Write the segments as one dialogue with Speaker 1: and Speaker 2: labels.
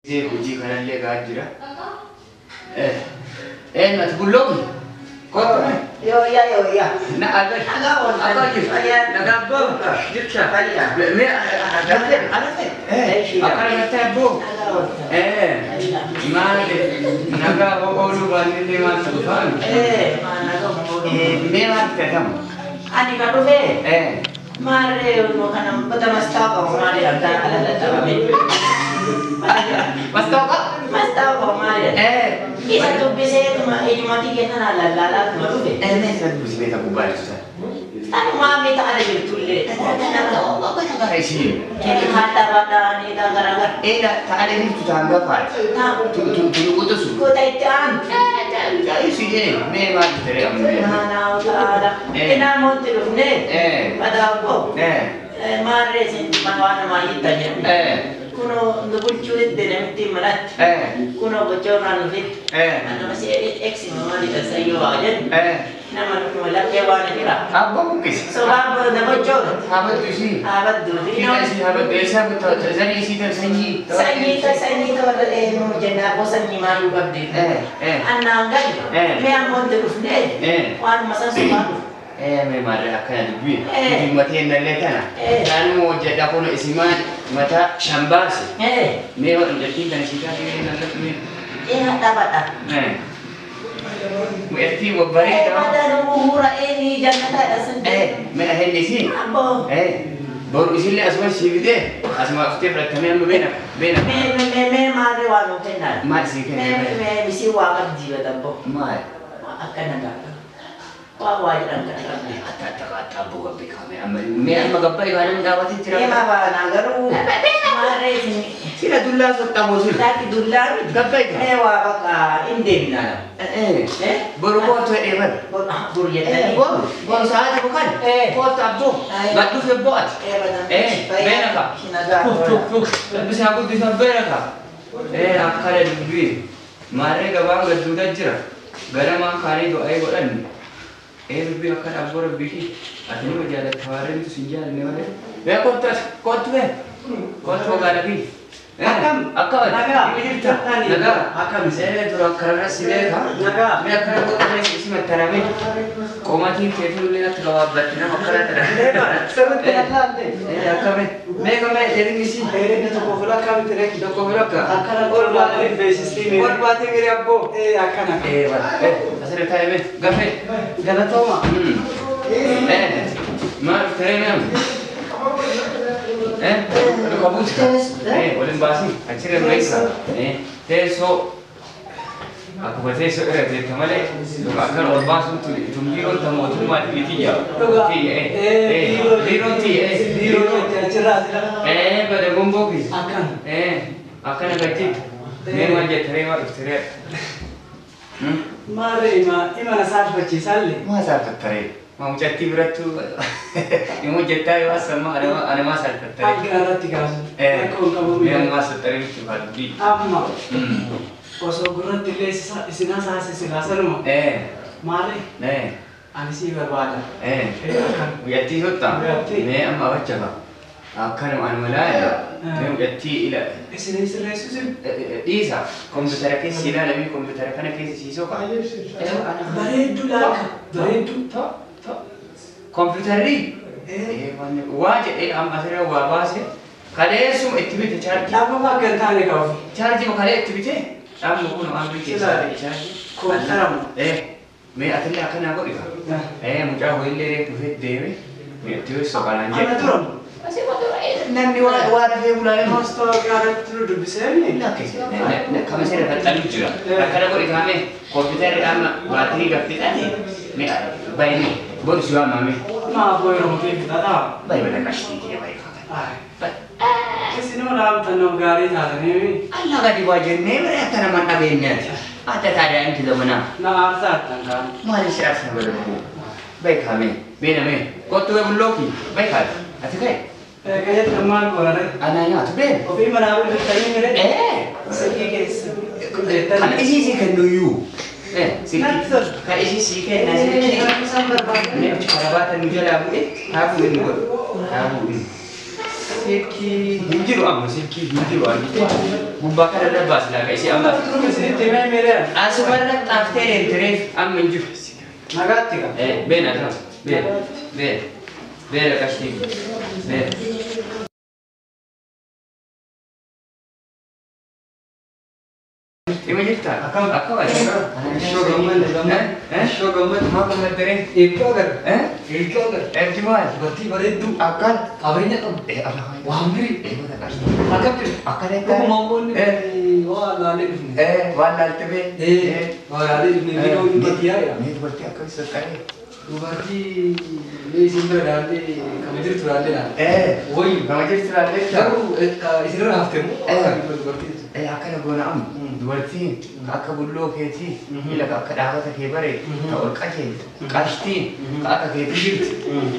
Speaker 1: Hojii kanallee gahaa jira. Eenyu ati bulloomi? Kottu.
Speaker 2: Yoo yaa yoo yaa.
Speaker 1: Na agar.
Speaker 2: Nagaa ooltan.
Speaker 1: Akka jirtu.
Speaker 2: Fayyaa.
Speaker 1: Nagaa abboo. Jirta.
Speaker 2: Fayyaa.
Speaker 1: Mee
Speaker 2: Anafe.
Speaker 1: Anafe.
Speaker 2: Eeshi.
Speaker 1: Akkana gartee abboo.
Speaker 2: Nagaa ooltan.
Speaker 1: Maali nagaa ooluu baannillee maal ta'u faami?
Speaker 2: Maal nagaa oolu.
Speaker 1: Mee maal fedhamu?
Speaker 2: Ani kan dhufe maarree kana bata mastaaqa maali dha ala laxxabame.
Speaker 1: Mastaaqa?
Speaker 2: Mastaaqa maali dha. Isa dubbiseetuma ijumatti kennan lallaalaatuma dhufe.
Speaker 1: Mee isa dubbisee beeka gubbaa jirtu sana.
Speaker 2: Tanumaa mee ta'ala jirtullee.
Speaker 1: Gara ishee.
Speaker 2: Haadha badhaanii garagar.
Speaker 1: Eela ta'ala jirtu ta'an gafaati. Tunu quxusu.
Speaker 2: Goota itti aantu.
Speaker 1: Ishee mee maal ta'e amma?
Speaker 2: Naannoo ta'aadha. Inaamotti dhufnee. Badaaboo. Maarree isin waan namaa hiittan jedhu. Kunoo nu bulchuu didde namitti manatti. Kunoo gochoorraan nufitti. Nama si eegsima maalidha sayyoo waa jedhu. Nama nufuma lakkee waan jira.
Speaker 1: Abbaa buqqise.
Speaker 2: Sobaan booda gochoota.
Speaker 1: Habattu ishee.
Speaker 2: Habattuuti.
Speaker 1: Fiixa ishee habattu eessaa bittaa sanyii ishii ta'e sanyii.
Speaker 2: Sanyii ta'e sanyii ta'e warra eenyu jennaa koo sanyii maaluu qabdi. Annaan gali. Mee ammoo itti dhufnee. Waanuma san sobaan dhufu.
Speaker 1: Mee maarree akkana dubbii. Dhimmatee nallee tana. Naannoo hojjedha kun isimaan mataa shambaase. Mee mucattiin kana ishii taatee nallee mee.
Speaker 2: Dhabadha.
Speaker 1: Mucattiin babbareedaa.
Speaker 2: Madaan uhura eenyu jannataadha sun.
Speaker 1: Mee ahenni isii.
Speaker 2: Abboo.
Speaker 1: Boru isillee asuma sii fidee asuma dhuftee fudhatamee amma beena beena.
Speaker 2: Mee mee mee maarree waan nuu kennaa.
Speaker 1: Maal isii
Speaker 2: Mee
Speaker 1: kennee?
Speaker 2: mee isii waa qabdi badabbo.
Speaker 1: Maal?
Speaker 2: Akkana gaafa. Waa waa jedhan kana qabdi.
Speaker 1: Atta atta atta abboo gabbee kaame amma mee amma gabbaa kaanee dhaabatee jira.
Speaker 2: Deema baanaa garuu maarree isin
Speaker 1: Sila dullaa sottamoo sila.
Speaker 2: Taaki dullaa miti.
Speaker 1: Gabbaa kaa.
Speaker 2: Mee waa bakka hin deemnaa.
Speaker 1: Boru kootu jedhee bara.
Speaker 2: Boru jettanii.
Speaker 1: Boru boru sa'aatii bokan. Kootu abboo. Gadhuuf ebboo ati. Beena ka. Fuk fuk fuk. Bishaan guddisan beena ka. Akkana dubbii. Maarree gabaan gadduuta jira. Ganamaan kaanii du'aa godhanne. Dubbii akkana abboo rabbii ati nama jaalatta waarreen sin jaalanne malee. Mee kootu as kootu mee. Kootu magaalaa fi.
Speaker 3: Akkam?
Speaker 1: Akkam?
Speaker 3: Nagaa.
Speaker 1: Jirta? Nagaa.
Speaker 3: Akkam?
Speaker 1: Dura akkanarra si beeka.
Speaker 3: Nagaa.
Speaker 1: Mee akkana godhamee si maxxaname. Qomatiin keetu illee natti gabaabbatti nama akkana
Speaker 3: Leema, sirriitti lallaalle.
Speaker 1: Akkame? Mee kamee dheerinni isii?
Speaker 3: Dheerinni tokko fuula akkamitti ree?
Speaker 1: Tokko fuula akka?
Speaker 3: Akkana ol baatee beeksistii mee?
Speaker 1: Ol baatee miree abboo.
Speaker 3: Akkana.
Speaker 1: Asirra taa'ee mee? Gafee.
Speaker 3: Galatooma.
Speaker 1: Maal taree mee amma? Duka buusi. Waliin baasii achirra beeksisa. Teessoo. Akkuma teessoo irra teetta malee duka akkana ol baasuun tun biiroon ta mootummaati miti yaa.
Speaker 3: Dhugaa.
Speaker 1: Tiyya.
Speaker 3: Biiroo.
Speaker 1: Biiroon tiyya.
Speaker 3: Biiroo jetti achirraa asirra.
Speaker 1: Bada gomboo kiyya.
Speaker 3: Akkana.
Speaker 1: Akkana gajjiitu. Mee maal jette ree maal dhufte ree?
Speaker 3: Maarree ima ima na saalfachiisaallee.
Speaker 1: Maa saalfattaree? Maa mucattii birattuu immoo jettaa yoo asamma anamaa saalfattaree.
Speaker 3: Algaa irratti kaasu. Rakkoo hin qabu.
Speaker 1: Mee ammaa saalfattaree miti dubbii.
Speaker 3: Amma osoo gurratti illee isin hasaase silaa sanuma. Maarree ani sii barbaada. Akkana.
Speaker 1: Mucattii sottaa?
Speaker 3: Mucattii.
Speaker 1: Mee amma abacha fa. Akkanuma anuma laala. Mee mucattii ila
Speaker 3: Isin sirreessu sin.
Speaker 1: Dhiisa. Kompiitara keessa ilaalamii kompiitara kana keessa siisoo ka'a.
Speaker 3: Bareedduu laaka. Bareedduu.
Speaker 1: Kompiitarri waa jedhee amma asirra waa baase kaleessuma itti bite chaarjii.
Speaker 3: Dhaabama akka hin taane qabu.
Speaker 1: Chaarjii kalee itti bite amma kun waan bite chaarjii.
Speaker 3: Kompiitara moo?
Speaker 1: Mee atillee akkanaa godhi ka. Mucaa ho'iillee reefu dhufee deeme mee itti ho'isu kanaan
Speaker 3: Ana
Speaker 1: jedhe.
Speaker 3: dura moo?
Speaker 1: Namni waa dafee bulaa nama.
Speaker 3: Maastaawoqiyaa irratti nu dubbisee
Speaker 1: Kama seera faxxanu jira. Akkana godhi kaame kompiitarri amma baatirii gaftee dhale mee bayne boru si waamame.
Speaker 3: Maa boo yeroo mukee fixataa?
Speaker 1: Bayi bada qashtii kiyya bayi fakkata.
Speaker 3: Isinoo dhaamtan nama gaarii taatanii
Speaker 1: Allah gadi waa jennee bara akka nama hin dhageenyaati. Adda taadaa inti zamanaa.
Speaker 3: Na aarsaa attan kaan.
Speaker 1: Maali si aarsaa bada bukuu? Bayi kaame beena mee kottu bee bullooki bayi kaate ati ka'e.
Speaker 3: Gajeetta maal goonare?
Speaker 1: Anaa nyaatu beena.
Speaker 3: Ofii manaa bilbiltanii miree? Silkii keessa.
Speaker 1: Kan isii sii kennuyyuu.
Speaker 3: Natti tola.
Speaker 1: Kan isii sii kenna silkii.
Speaker 3: Isaan barbaada.
Speaker 1: Mee achi karabaata nu jalaa bu'e haa bu'e nu godhu. Haa bu'e. Silkii hin jiru amma silkii hin jiru argite. Gubbaa kana irra baasi laaga isii amma. Asumarra xaaftee deemtireef amma hin jiru.
Speaker 3: Nagaatti ka.
Speaker 1: Beena ta'a. Beena. Beena. Beena qashtii. Beena. Ima jirta? Akkam? Akkam ati?
Speaker 3: Ishoo gammad gammad. Ishoo gammad.
Speaker 1: Maa gammaddere?
Speaker 3: Eebboo agarra. Eebboo agarra.
Speaker 1: Eebbi maal?
Speaker 3: Dubartii bareedduu.
Speaker 1: Akkan?
Speaker 3: Qabeenya qabu. Waan biri. Akkam jiru?
Speaker 1: Akkana
Speaker 3: Dhuguma ammoonni waa laalee dhufne.
Speaker 1: Waan laalte bee?
Speaker 3: Waa laalee dhufne minoo dubartii yaa'e.
Speaker 1: Mee dubartii akkam saqqaree?
Speaker 3: Dubartii mee isin bira laallee kama jirtu laallee laala. Wayyu.
Speaker 1: Kama jirtu laallee?
Speaker 3: Garuu isinirra hafte moo akkam dubartii?
Speaker 1: Akkana goona amma dubartiin akka bulloo keetii ila akka dhaabata kee bare ta ol qajeeltu qashtiin ka akka keetii jirti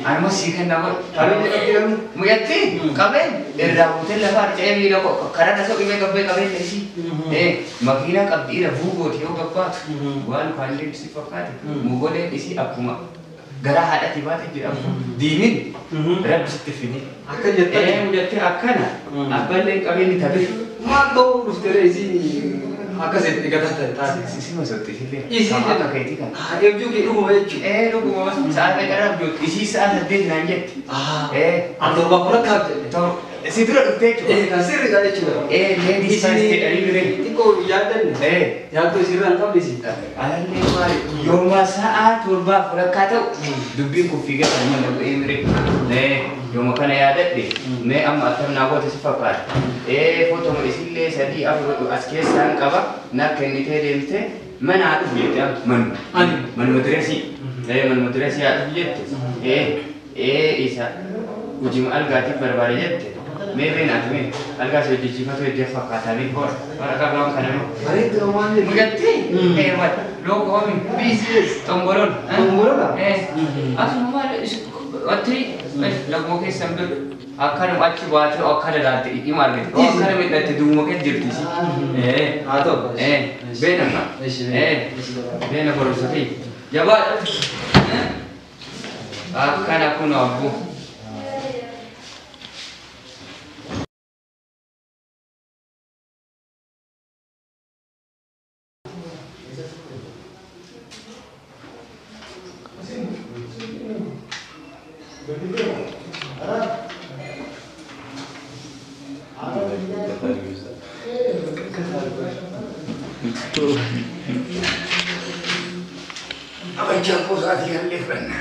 Speaker 1: anuma sii kenna godhu mucattii qabeen irraa buutee lafa harca'ee miila karaa dhasoo dhibee qabbee qabeen isii makiinaa qabdi ila vuugooti yoo gabbaatu waan kaallee si fakkaate mogoleen isii akkuma garaa haadhati baate jedhamu diimin rabbi sitti fidi
Speaker 3: akka jettee
Speaker 1: mucattii akkana abbaallee qabeenyi tabir
Speaker 3: Maal ta'uu dhuftee isii akkas eegataa taate.
Speaker 1: Isii masotti isillee.
Speaker 3: Isii
Speaker 1: akka keetii kana.
Speaker 3: Eebjuu kee dhuguma jechuudha.
Speaker 1: Dhuguma sa'a meeqa abjootti isii sa'a 8 naan jetti.
Speaker 3: An torbaaf kudha kaaf jedhe.
Speaker 1: Si dura dhuftee jechuudha.
Speaker 3: Kan sirriidha jechuudha.
Speaker 1: Ladies first jedhanii biree.
Speaker 3: Xiqqoo yaaddanne. Yaaddoo isirraa hin qabne isii.
Speaker 1: Alallee maali yooma sa'a 7:15 ta'u dubbiin kun fiigee kan nama bu'ee miree. Yooma kana yaadadhe mee amma akkam naa goote si fakkaata. Footoma isillee 3 4 as keessaan qaba na kennitee deemtee mana haa dhufu jette amma
Speaker 3: Ani.
Speaker 1: manuma direesii. Manuma direesii haa dhufu jette. Isa hojii algaatiif barbaade jette. Mee beena ati mee algaa si hojjechiifatu hedduu fakkaataa mee hora waraqaa biraan kana mee.
Speaker 3: Bareedduu waan jedhu.
Speaker 1: Mucattii? Maal looko homi.
Speaker 3: BCS.
Speaker 1: Xongoloon.
Speaker 3: Xongoloodha?
Speaker 1: Asuma maal wanti laguma keessan bir akkanuma achi baatee akkana laalte dhima argite. Akkana midhatte duwwuma keessa jirti isi.
Speaker 3: Haa ta'u.
Speaker 1: Beena ka. Beena goromsa fi jabaadha. Akkana kun abbuu.
Speaker 4: Abajja koo sa'aatii kan illee fudhanna.